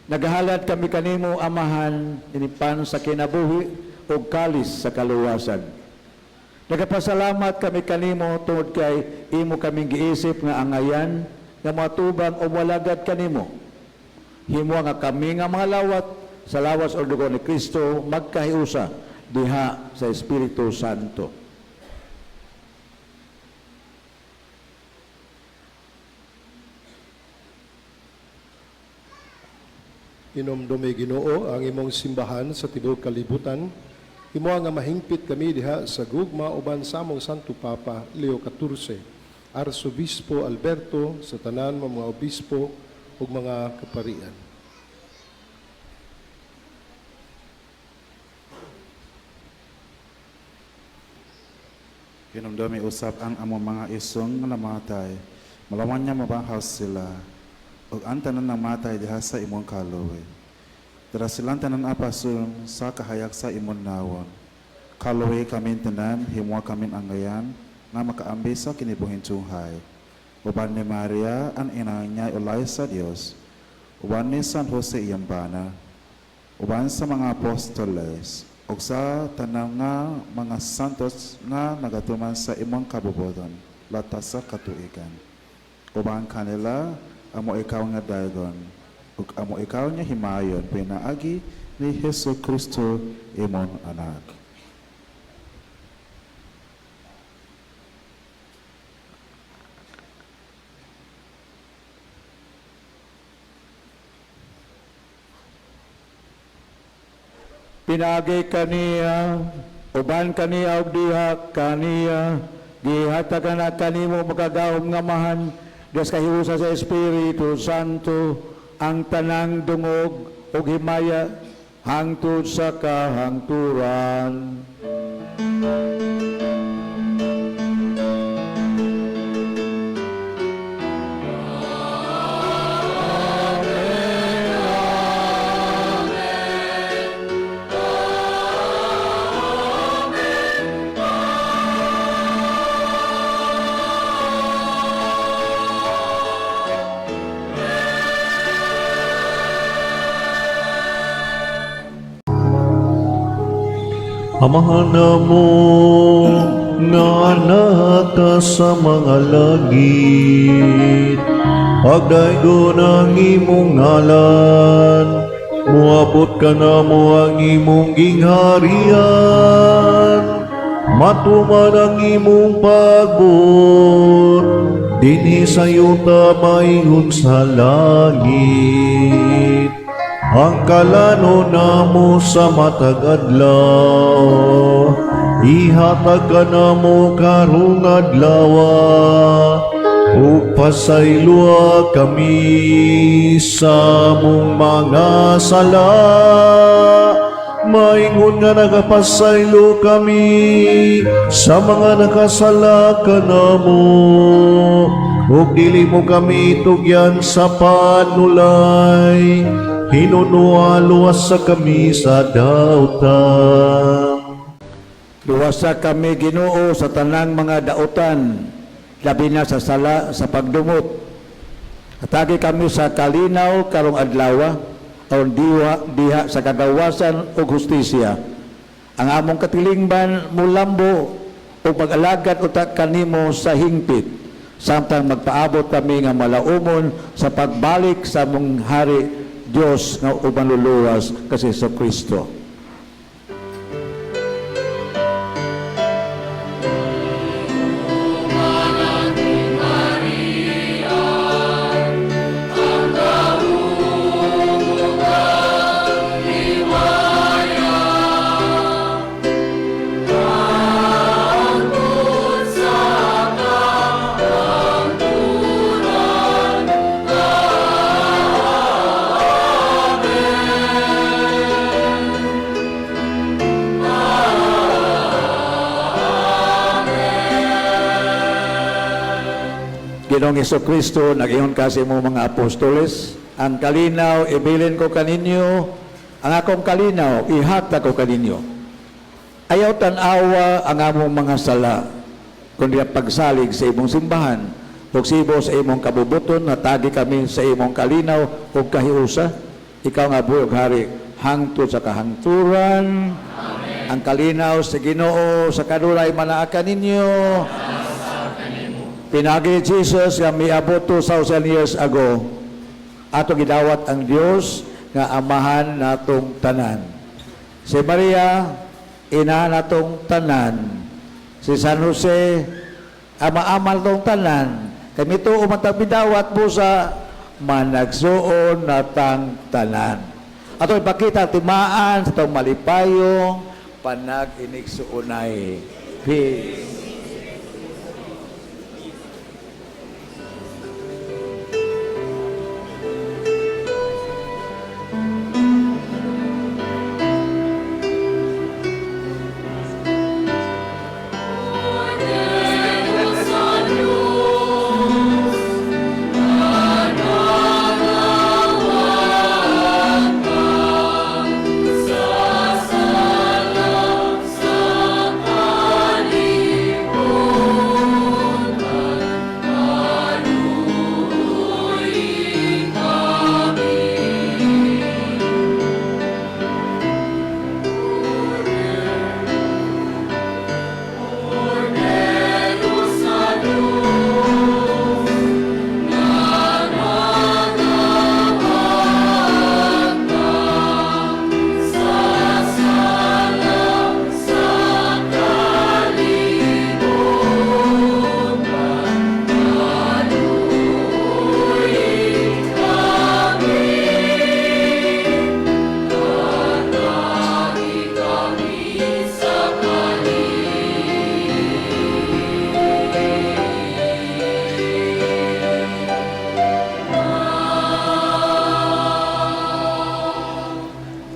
nagahalad kami kanimo, Amahan, ining pan sa kinabuhi ug kalis sa kaluwasan. Nagapasalamat kami kanimo tungod kay imo kaming giisip nga angayan nga moatubang o moalagad kanimo. Himoa nga kami nga mga lawat sa lawas o dugo ni Kristo magkahiusa diha sa Espiritu Santo. Hinumdumi, Ginoo, ang imong simbahan sa tibuok kalibutan. Himoa nga mahingpit kami diha sa gugma uban sa among Santo Papa Leo XIV, Arsobispo Alberto, sa tanan mga obispo ug mga kaparian. Hinumdumi usab ang among mga isong nga namatay. Malawan niya mabahaw sila. Ug ang tanan namatay diha sa imong kaluoy. Dara silang tanan apasun sa kahayag sa imong nawong. Kaluoyi kami tanan, himoa kami angayan, nga makaambi sa kinibuhing tunghay. Uban ni Maria, ang ina niya ulay sa Dios. Uban ni San Jose iyang bana. Uban sa mga apostoles, ug sa tanan nga mga santos nga nagatuman sa imong kabubuton, latas sa katuigan. Uban kanila, amo ikaw nga daygon, ug amo ikaw nga himayon pinaagi ni Hesus Kristo imong anak. Pinaagi kaniya, uban kaniya ug diha kaniya, gihatag na kanimo makagagahom nga Amahan, diha sa kahiusa sa Espiritu Santo, ang tanang dungog ug himaya hangtod sa kahangturan. Amahan namo nga naa ka sa mga langit, pagdaygon ang imong ngalan, muabot kanamo ang imong gingharian, matuman ang imong pagbuot, dinhi sa yuta maingon sa langit. Ang kalanon namo sa matag adlaw, ihatag kanamo karong adlaw, ug pasayloa kami sa among mga sala, maingon nga nagapasaylo kami sa mga nakasala kanamo, ug dili mo kami tugyan sa panulay, hinunoa luwasa kami sa dautan. Luwasa kami, Ginoo, sa tanang mga dautan, labi na sa sala sa pagdumot. Hatagi kami sa kalinaw karong adlaw, aron diwa diha sa kagawasan ug hustisya. Ang among katilingban mulambo ug pag-alagad utak kanimo sa hingpit, samtang magpaabot kami nga malaumon sa pagbalik sa among hari Dios nga uban luluwas kasi sa Kristo. Ginoong Kristo, nag-ingon ka sa imong mga apostoles, "Ang kalinaw ibilin ko kaninyo, ang akong kalinaw ihatag ko kaninyo. Ayaw tan-awa ang among mga sala, kundi ang pagsalig sa imong simbahan ug sibo sa imong kabubuton, natagi kami sa imong kalinaw ug kahiusa. Ikaw nga buhi ug hari hangtod sa kahangturan. Amen. Ang kalinaw sa Ginoo sa kanunay manaa kaninyo. Pinaagi ni Jesus nga miabot 2,000 years ago, ato gidawat ang Dios nga amahan natong tanan. Si Maria, ina natong tanan. Si San Jose, ama-ama natong tanan. Kami to umantang bidawat mo sa managsuon natang tanan. Ato ipakita timaan sa itong malipayong panag-inigsuonay. Peace.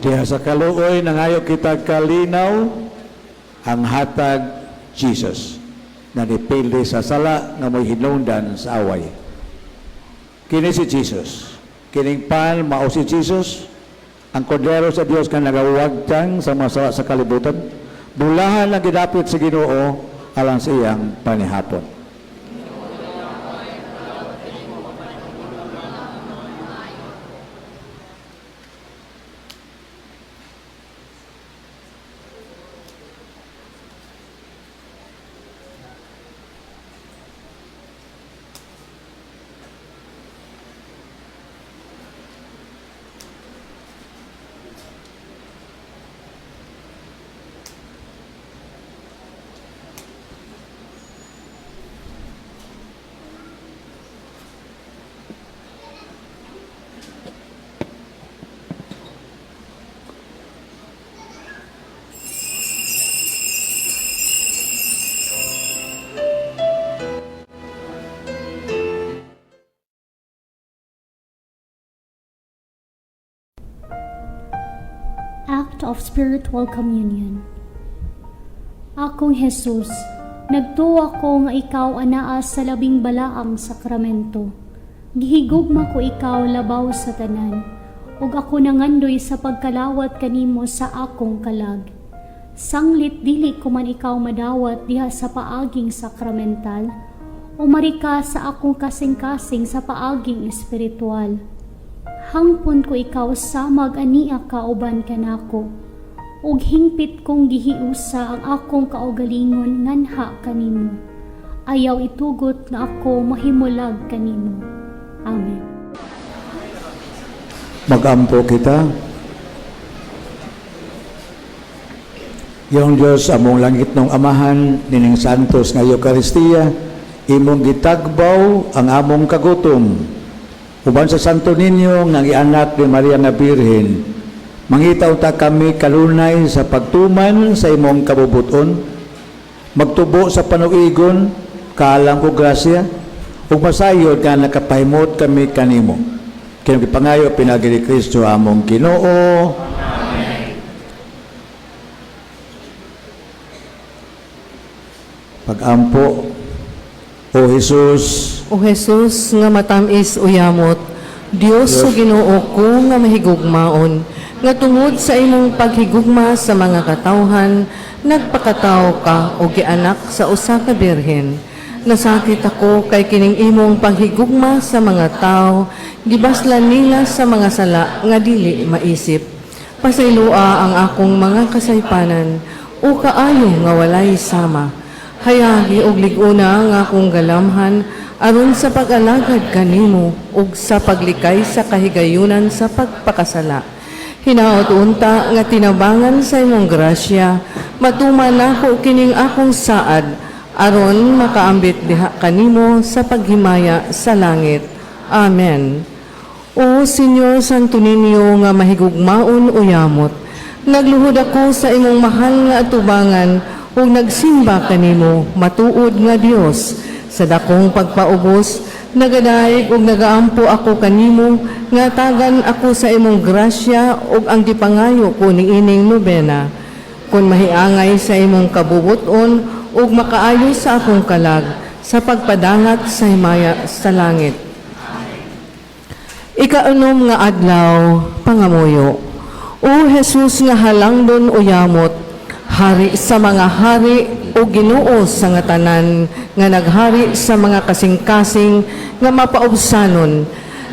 Diha sa kaluoy nangayo kita kalinaw ang hatag Jesus na nipildi sa sala nga mo'y hinungdan sa away. Kini si Jesus. Kining pan mao si Jesus, ang kordero sa Dios nga nagawagtang sa mga sala sa kalibutan. Bulahan ang gidapit sa Ginoo alang sa iyang panihapon. Act of Spiritual Communion. Akong Jesus, nagtuwa ko nga ikaw anaa sa labing balaang sakramento. Gihigugma ko ikaw labaw sa tanan, ug ako nangandoy sa pagkalawat kanimo sa akong kalag. Sanglit dili ko man ikaw madawat diha sa paaging sakramental, umari ka sa akong kasing-kasing sa paaging espiritual. Hangpon ko ikaw samag ania kauban kanako, ug hingpit kong gihiusa ang akong kaugalingon nganha kanimo. Ayaw itugot nga ako mahimulag kanimo. Amen. Magampo kita. Yung Diyos, among langit ng amahan, nining santos nga Eukaristiya, imong gitagbaw ang among kagutom. Uban sa Santo Niño nga gianak ni Maria nga Birhen, mangita unta kami kalunay sa pagtuman sa imong kabubuton, magtubo sa panuigon, kaalam ug grasya, ug masayod nga nakapahimot kami kanimo. Kini gipangayo pinaagi ni Kristo among Ginoo. Amen. Pagampo, O Jesus, O Jesus nga matamis uyamot, Dios o Ginoo ko nga mahigugmaon, nga tungod sa imong paghigugma sa mga katawhan, Nagpakatawo ka o gianak sa usa ka birhen. Nasakit ako kay kining imong paghigugma sa mga tao, gibaslan nila sa mga sala nga dili maisip. Pasayloa ang akong mga kasaypanan o kaayo nga walay sama. Hayagi og lig-una ang akong galamhan aron sa pag-alagad kanimo ug sa paglikay sa kahigayunan sa pagpakasala. Hinaot unta nga tinabangan sa imong grasya, matuman nako kining akong saad aron makaambit diha kanimo sa paghimaya sa langit. Amen. O Senyor Santo Niño nga mahigugmaon o yamot, nagluhod ako sa imong mahal nga atubangan ug nagsimba kanimo, matuod nga Dios. Sa dakong pagpaubos, nagadaig ug nagaampo ako kanimo nga tagan ako sa imong grasya ug ang gipangayo ko niining nobena. Kung mahiangay sa imong kabubuton ug makaayo sa akong kalag sa pagpadangat sa himaya sa langit. Ikaunom nga adlaw, pangamuyo. O Jesus nga halangdon o yamot, hari sa mga hari o Ginoo sa nga tanan nga naghari sa mga kasing-kasing nga mapaubsanon.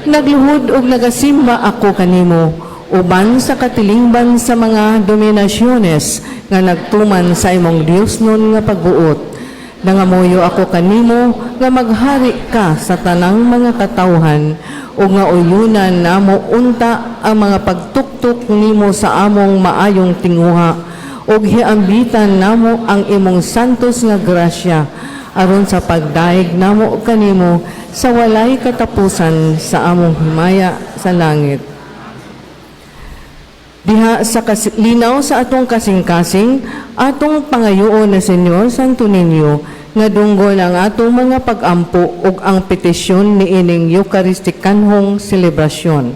Nagluhod og nagasimba ako kanimo uban sa katilingban sa mga dominasyones nga nagtuman sa imong Diosnon nga pagbuot. Nangamuyo ako kanimo nga maghari ka sa tanang mga katawhan ug nga uyunan namo unta ang mga pagtuktok nimo sa among maayong tinguha ug hiambitan namo ang imong santos nga grasya aron sa pagdaig namo kanimo sa walay katapusan sa among himaya sa langit. Diha sa linaw sa atong kasing-kasing, atong pangayoon na Senyor Santo Niño, nga dunggon ang atong mga pag-ampo ug ang petisyon niining Eucharistikanhong selebrasyon.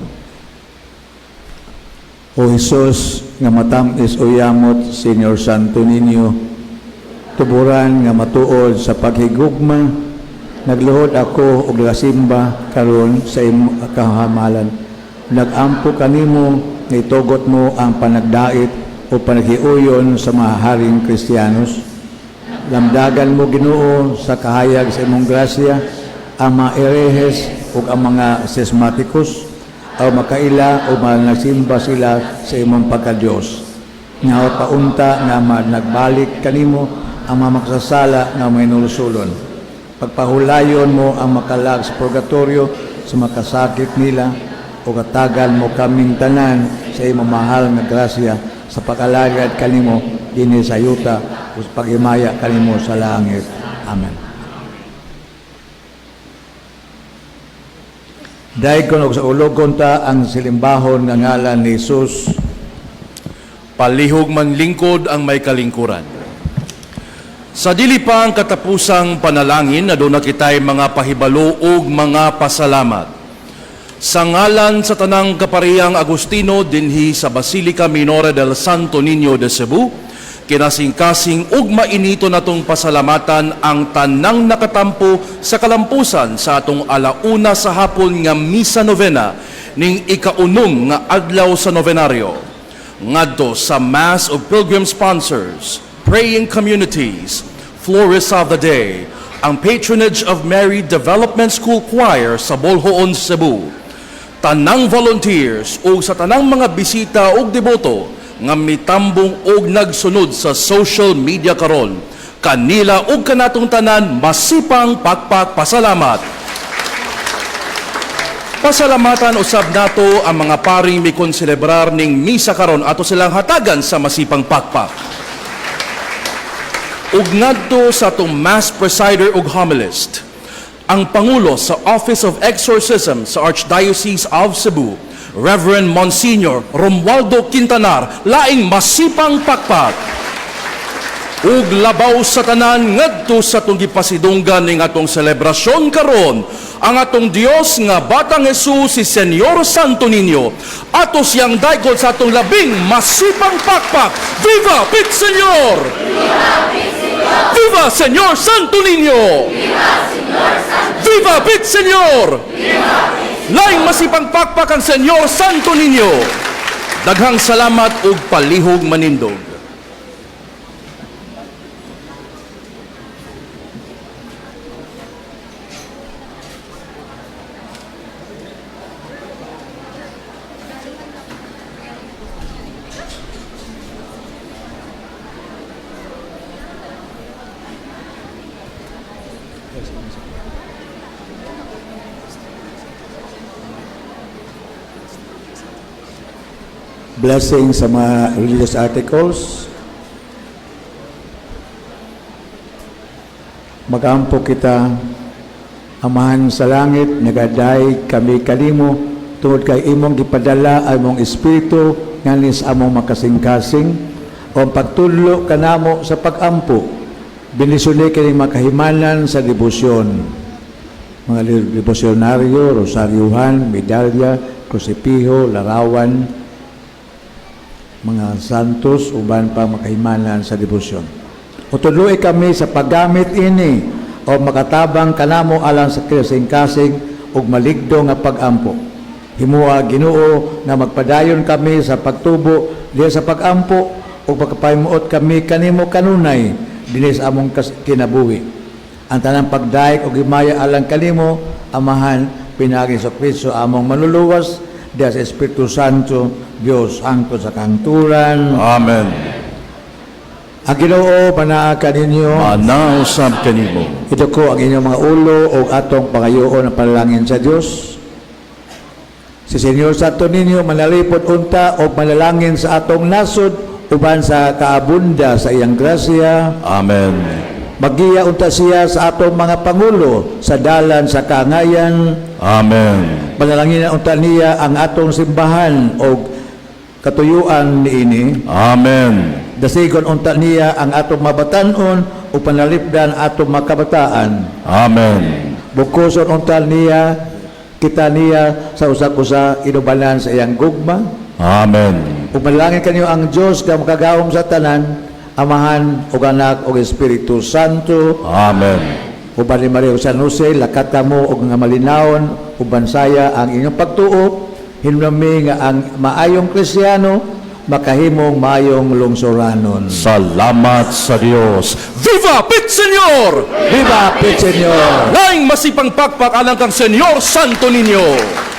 O Hesus nga matam-is o yamot, Senyor Santo Niño, tuburan nga matuod sa paghigugma, nagluhod ako og nagasimba karon sa imong kahamalan. Nagampo kanimo nga itugot mo ang panagdait o panaghiuyon sa mga haring Kristiyanos. Lamdagan mo, Ginoo, sa kahayag sa imong grasya ang mga erehes ug ang mga schismaticos o makaila o nagsimba sila sa imong pagka-Diyos. Nga paunta nga nagbalik kanimo ang mga makasasala nga may nulusulon. Pagpahulayon mo ang makalag sa purgatorio sa makasakit nila o katagal mo kaming tanan sa imong mahal nga grasya sa pag-alagad kanimo dinhi sa yuta o sa paghimaya kanimo sa langit. Amen. Dahil og sa ulogon ta ang silimbahon nga ngalan ni Jesus. Palihog man lingkod ang may kalingkuran. Sa dili pa ang katapusang panalangin, aduna kitay mga pahibalo ug mga pasalamat. Sa ngalan sa tanang kapariyang Agustino dinhi sa Basilica Minore del Santo Niño de Cebu, kinasingkasing ug mainito natong pasalamatan ang tanang nakatampo sa kalampusan sa atong alauna sa hapon nga misa novena ning ikaunom nga adlaw sa novenaryo. Ngadto sa Mass of Pilgrim Sponsors, Praying Communities, Florists of the Day, ang Patronage of Mary Development School Choir sa Boljoon, Cebu, tanang volunteers ug sa tanang mga bisita ug deboto nga mitambong og nagsunod sa social media karon, kanila ug kanatong tanan masipang pakpak pasalamat. Pasalamatan usab nato ang mga paring mikonselebrar ning misa karon, ato silang hatagan sa masipang pakpak. Ug ngadto sa atong mass presider ug homilist, ang Pangulo sa Office of Exorcism sa Archdiocese of Cebu, Reverend Monsignor Romualdo Quintanar, laing masipang pakpak. Ug labaw sa tanan ngadto sa atong gipasidunggan ning atong selebrasyon karon, ang atong Dios nga Batang Jesus si Senyor Santo Niño. Ato siyang daygol sa atong labing masipang pakpak. Viva Pit Señor! Viva Señor Santo Niño! Viva Pit Señor! Laing masipang pakpak ang Senyor Santo Niño. Daghang salamat ug palihog manindog. Blessing sa mga religious articles. Magampo kita, Amahan sa langit, nagadayeg kami kanimo tungod kay imong gipadala ang imong espiritu nganhi sa among makasing-kasing o pagtudlo kanamo sa pagampo. Bendisyon kining makahimanan sa debosyon. Mga debosyonaryo, rosaryuhan, medalya, krusipiho, larawan, mga santos, uban pa makahimanan sa debosyon. Utudloi kami sa paggamit ini o makatabang kanamo alang sa kasing-kasing ug maligdo nga pagampo. Himua Ginoo nga magpadayon kami sa pagtubo diha sa pagampo ug pagkapahimuot kami kanimo kanunay dinhi sa among kinabuhi. Ang tanang pagdayeg ug himaya alang kanimo, Amahan, pinaagi sa Kristo among manluluwas, diha sa Espiritu Santo, Dios hangtod sa kahangturan. Amen. Ang Ginoo manaa kaninyo. Manaa usab kanimo. Iduko ang inyong mga ulo ug atong pangayoon ang panalangin sa Dios. Si Senyor Santo Niño manalipod unta og manalangin sa atong nasod uban sa kaabunda sa iyang grasya. Amen. Magiya unta siya sa atong mga pangulo sa dalan sa kaangayan. Amen. Manalangin unta niya ang atong simbahan og katuyuan niini. Amen. Dasigon unta niya ang atong mabatan-on ug panalipdan atong makabataan. Amen. Bukoson unta niya kita niya sa usa-usa inubanan sa iyang gugma. Amen. Ug manalangin kanyo ang Dios nga makagahom sa tanan, Amahan ug Anak ug Espiritu Santo. Amen. Uban ni Maria San Jose, lakat kamo og nga malinawon uban saya ang inyong pagtuo, hinumdumi nga ang maayong Kristiyano makahimong maayong lungsoranon. Salamat sa Dios. Viva Pit Señor! Viva Pit Señor! Laing masipang pakpak alang kang Señor Santo Niño.